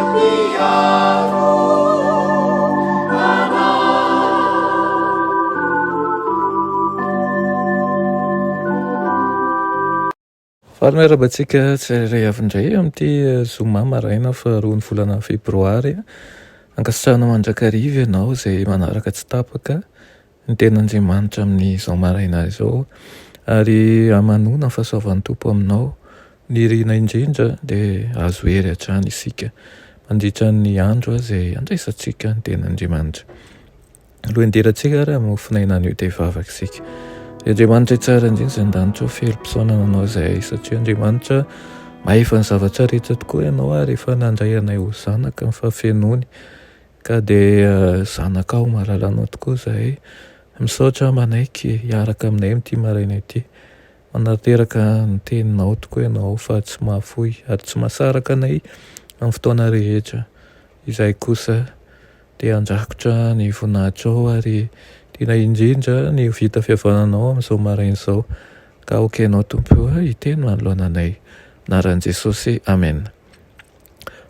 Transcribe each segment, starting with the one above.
Mpiaro anay. Faly miarahaba antsika tsirairay avy indray amin'ity zoma maraina faharoan'ny volana febroary. Ankasitrahana mandrakariva ianao izay manaraka tsy tapaka ny tenin'Andriamanitra amin'izao maraina izao ary hamanoana ny fahasoavan'ny Tompo aminao. Ny irina indrindra dia azo hery hatrany isika mandritra ny andro izay andraisantsika ny tenin'Andriamanitra. Alohan'ny hidirantsika ary amin'ny mofonaina anio dia hivavaka isika. Ry Andriamanitra tsara indrindra izay an-danitra ao, velom-pisaonana anao izahay satria Andriamanitra mahefa ny zavatra rehetra tokoa ianao ary efa nandray anay ho zanaka ny fahafenoany ka dia eh, zanakao malalanao tokoa izahay. Misaotra manaiky hiaraka aminay amin'ity maraina ity. Manateraka ny teninao tokoa ianao fa tsy mahafoy ary tsy mahasaraka anay amin'ny fotoana rehetra. Izahay kosa Dia handrakotra ny voninahitrao ary tiana indrindra ny ho vita fihavananao amin'izao maraina izao. Ka aoka Ianao Tompo hiteny manoloana anay. Anaran'i Jesosy. Amena.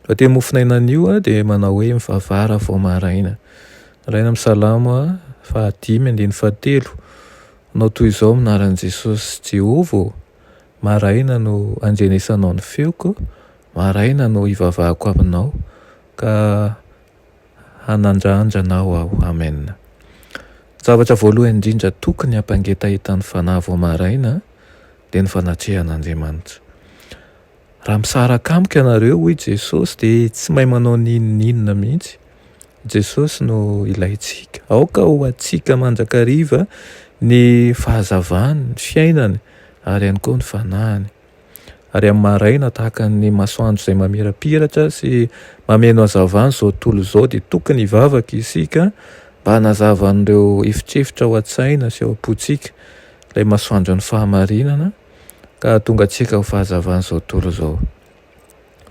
Lohateny mofonaina anio dia manao hoe mivavara vao maraina. Nalaina amin'ny Salamo fahadimy andininy fahatelo. Manao toy izao amin'ny anaran'i Jesosy Jehovah ô, maraina no andrenesanao ny feoko, maraina no ivavahako aminao. Ka hanandrandra anao aho. Amen. Ny zavatra voalohany indrindra tokony hampangetaheta ny fanahy vao maraina dia ny fanatrehan'Andriamanitra. Raha misaraka amiko ianareo, hoy Jesosy, dia tsy mahay manao n'inon'inona mihitsy. Jesosy no ilaintsika. Aoka ho antsika mandrakariva ny fahazavany, ny fiainany ary ihany koa ny fanahiny. Ary amin'ny maraina, tahaka ny masoandro izay mamirapiratra sy mameno hazavana izao tontolo izao, dia tokony hivavaka isika mba hanazava an'ireo efitrefitra ao an-tsaina sy ao am-pontsika ilay masoandron'ny fahamarinana ka hahatonga antsika ho fahazavan'izao tontolo izao.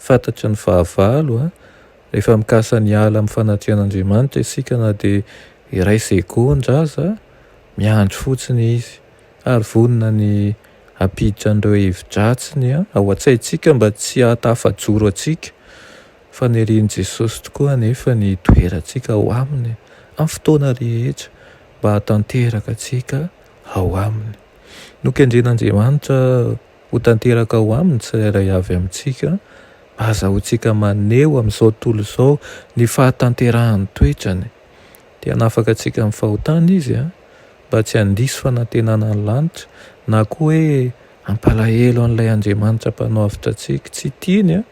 Fantatry ny fahavalo rehefa mikasa ny hiala amin'ny fanatrehan'Andriamanitra isika na dia iray segondra aza, miandry fotsiny izy ary vonona ny hampiditra an'ireo hevi-dratsiny ao an-tsaintsika mba tsy hahatafajoro antsika. Fanirian'i Jesosy tokoa anefa ny hitoerantsika ao Aminy amin'ny fotoana rehetra mba hahatanteraka antsika ao Aminy. Nokendren'Andriamanitra ho tanteraka ao Aminy tsirairay avy amintsika mba hahazahoantsika maneho amin'izao tontolo izao ny fahatanterahan'ny toetrany. Te hanafaka antsika amin'ny fahotana Izy mba tsy handiso fanantenana ny lanitra na koa hoe hampalahelo an'ilay Andriamanitra Mpanao avotra antsika. Tsy tiany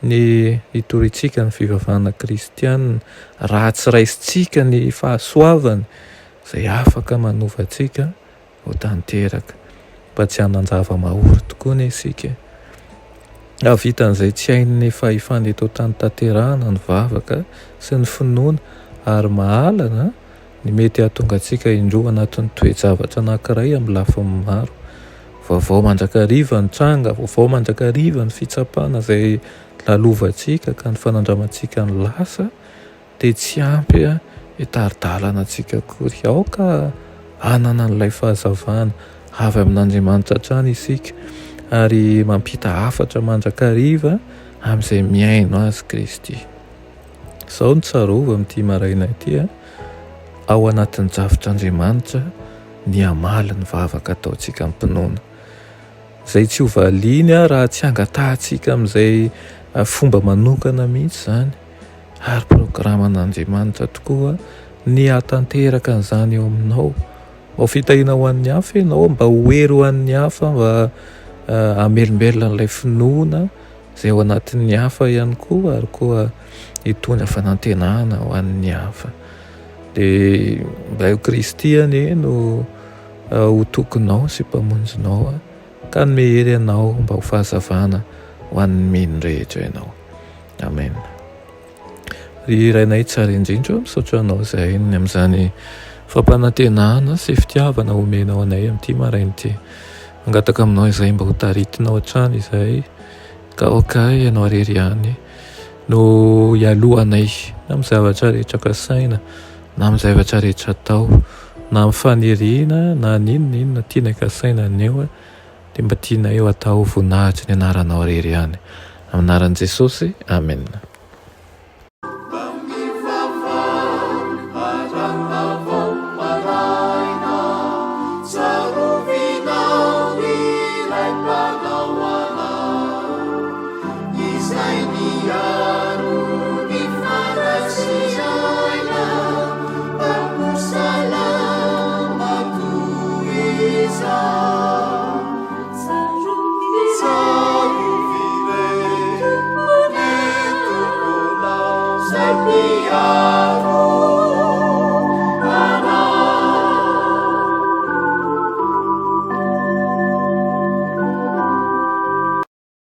ny hitoriantsika ny fivavahana kristiana raha tsy raisintsika ny fahasoavany izay afaka manova antsika ho tanteraka. Mba tsy hanan-java-mahory tokoa anie isika e! Hahavita an'izay tsy hain'ny fahefana eto an-tany tanterahana ny vavaka sy ny finoana ary mahalana ny mety hahatonga antsika indroa anatin'ny toe-javatra anankiray amin'ny lafiny maro. Vaovao mandrakariva ny tranga, vaovao mandrakariva ny fitsapana izay lalovantsika ka ny fanandramantsika ny lasa dia tsy ampy hitari-dalana antsika akory. Aoka hanana an'ilay fahazavana avy amin'Andriamanitra hatrany isika ary mampita hafatra mandrakariva amin'izay mihaino azy Kristy. Izao no tsarovy amin'ity maraina ity, ao anatin'ny drafitr'Andriamanitra ny hamaly ny vavaka ataontsika am-pinoana. Izay tsy ho valiany raha tsy angatahantsika amin'izay fomba manokana mihitsy izany. Ary programan'Andriamanitra tokoa ny hahatanteraka an'izany eo aminao. Mba ho fitahiana ho an'ny hafa ianao, mba ho hery ho an'ny hafa, mba hamelombelona an'ilay finoana izay ao anatin'ny hafa ihany koa, ary koa hitondra fanantenana ho an'ny hafa. Dia mba io Kristy anie no ho tokinao sy mpamonjinao ka hanome hery anao mba ho fahazavana ho an'ny mino rehetra ianao. Amen. Ry Rainay tsara indrindra, misaotra anao izahay ny amin'izany fampanantenana sy fitiavana omenao anay amin'ity maraina ity. Mangataka aminao izahay mba ho taritinao hatrany izahay ka aoka ianao irery ihany no hialoha anay na amin'ny zavatra rehetra kasaina na amin'ny zavatra rehetra atao na amin'ny faniriana na n'inona n'inona tiana kasaina anio dia mba tianay ho atao voninahitry ny anaranao irery ihany. Amin'ny anaran'i Jesosy, Amena. Izay mpiaro.